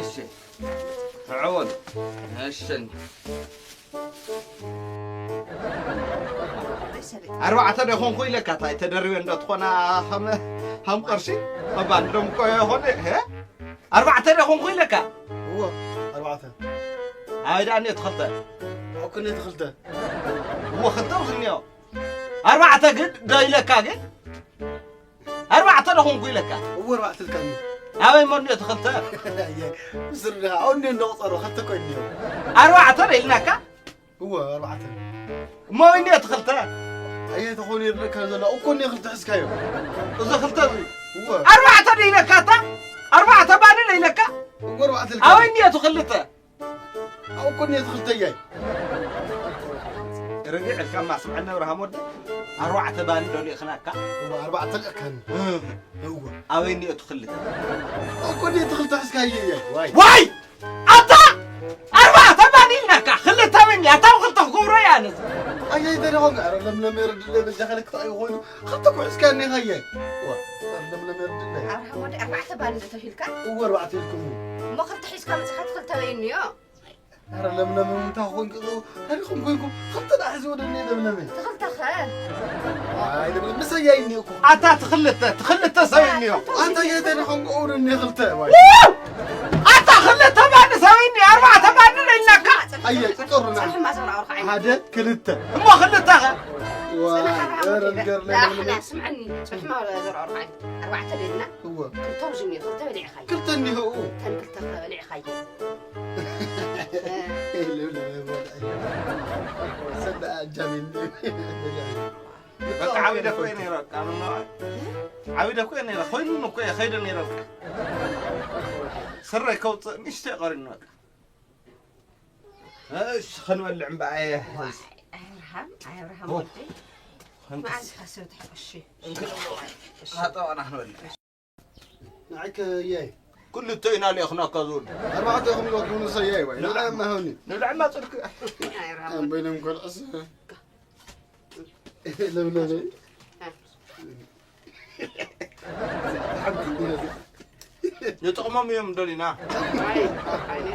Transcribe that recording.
እሺ፣ ተዓወት። እሺ። ኣርባዕተ ዶ ኾንኩ ኢለካ፣ እንታይ ተደርበ እንዶ ትኾና፣ ከም፣ ከም ቅርሺ፣ እባ እንዶም እኮ ይኾን፣ ሀ? ኣርባዕተ ዶ ኾንኩ ኢለካ? እዎ፣ ኣርባዕተ። ኣበይ ደኣ እኒኦ እቲ ክልተ? ኣብ ክንደይ እቲ ክልተ? እዎ፣ ክልተ ውስኒኦ። ኣርባዕተ ግን ዶ ኢለካ ግን? ኣርባዕተ ዶ ኾንኩ ኢለካ? እዎ፣ ኣርባዕተ ኢልካኒ። ኣበይ እሞ እኒኦ እቲ ክልተ? ኣየ፣ ምስር ደኣ፣ ኣብ እኒኦ እንዶ ቁጸሮ፣ ክልተ እኮ እኒኦ። ኣርባዕተ ዶ ኢልናካ? እዎ፣ ኣርባዕተ። እሞ እኒኦ እቲ ክልተ? ኣየ፣ ተኾይኑ ይርደካ ዘሎ፣ እኮ እኒኦ ክልተ ሒዝካዮ። እዚ ክልተ እዚ? እዎ። ኣርባዕተ ዶ ኢለካ ኣታ? ኣርባዕተ ባኒ ዶ ኢለካ? እዎ፣ ኣርባዕተ ኢልካ። ኣበይ እኒኦ እቲ ክልተ? ኣብ እኮ እኒኦ እቲ ክልተ እያይ። ርግዕ ኢልካ እማ ስምዐኒ ኣብርሃም ወደይ፣ ኣርባዕተ ባኒ ዶ ልኢኽናካ? እዋ፣ ኣርባዕተ ልእካኒ። እ። እዋ። ኣበይ እኒኦ እቲ ክልተ? ኣብ እኮ እኒኦ እቲ ክልተ ሒዝካ እየ እያይ። ዋይ። ዋይ! ኣታ! ኣርባዕተ ባኒ ኢልናካ፣ ክልተ በኒ፣ ኣታ ኣብ ክልተ ክገብሮ እያ ነዚ። ኣያይ ተደኾን፣ ኧረ ለምለም የርድለይ፣ በጃኻ ልክፍኣ እዩ ኮይኑ። ክልተ እኮ ሒዝካ እኒኻ እያይ። ዋ፣ ኧረ ለምለም የርድለይ። ኣብርሃም ወዲ ኣርባዕተ ባኒ ዶ ተባሂልካ? እወ፣ ኣርባዕተ ኢልኩም። እሞ ክልተ ሒዝካ መጺኻ እቲ ክልተ በይ እኒኦ። ኧረ ለምለም እንታይ ኮንኪ? ታሪኹም ኮንኩም ክልተ ደኣ ሒዝዎ ዶ እኒኦ ለምለመይ? እቲ ክልተ ኸ? ኣይ ለምለም ምሰይ እያ እኒኦ እኮ። ኣታ ትኽልተ፣ ትኽልተ ሰብ እኒኦ። ኣታ እየ ተሪኹም እውር እኒኦ ክልተ። ዋይ። ኣታ ክልተ ባኒ ሰብ እኒኦ፣ ኣርባዕተ ባኒ ኢልናካ። ኣየ፣ ቁጠሩና። ጽንሕማ ዘብራ ኣውርካ ዓይነት። ሓደ፣ ክልተ። እሞ ክልተ ኸ? ዋይ፣ ጽንሕ ኣርባዕተ ኧረ በል። ንገር ለምለም። ላኽና፣ ስምዐኒ። ጽንሕማ ዘብራ ኣውርካ ዓይነት። ኣርባዕተ ደልና። እወ። ክልተ ውዝም እኒኦ፣ ክልተ በሊዕኻዮ። ክልተ እኒኦ። ተን ክልተ ኸ በሊዕኻዮ። ሰዳ ኣጃሚን። በቃ ዓቢደ እኮ እየ ነይረ፣ በቃ፣ ምነው? ዓቢደ እኮ እየ ነይረ፣ ኮይኑኒ እኮ እየ ከይደ ነይረ፣ በቃ። ስረይ ከውፅእ ንእሽተይ ቀሪኒ፣ በቃ። እሺ፣ ክንበልዕ እምበኣየ። ዋይ፣ ኣይ ኣብርሃም፣ ኣይ ኣብርሃም ኦ፣ ወደይ። ክንክስ። መዓስ ኢኻ ሰብ ትሕቅሺ? እንክልተ። እሺ። ሃጠዋና ክንበልዕ። ንዓይ ከያይ። ክልተ ኢና ልኢኽናካ ዝብል። ኣርባዕተ ኢኹም ኢልኩም ንሰያይ ዋይ። ንብልዕ እማ ሃውኒ። ንብልዕ እማ ጽድቂ። ኣይ ኣብርሃም። ኣም በይኖም ኮልዕስ። ለምለመይ። ሓንቲ ንጥቕሞም እዮም ደሊና። ኣይ፣ ኣይ፣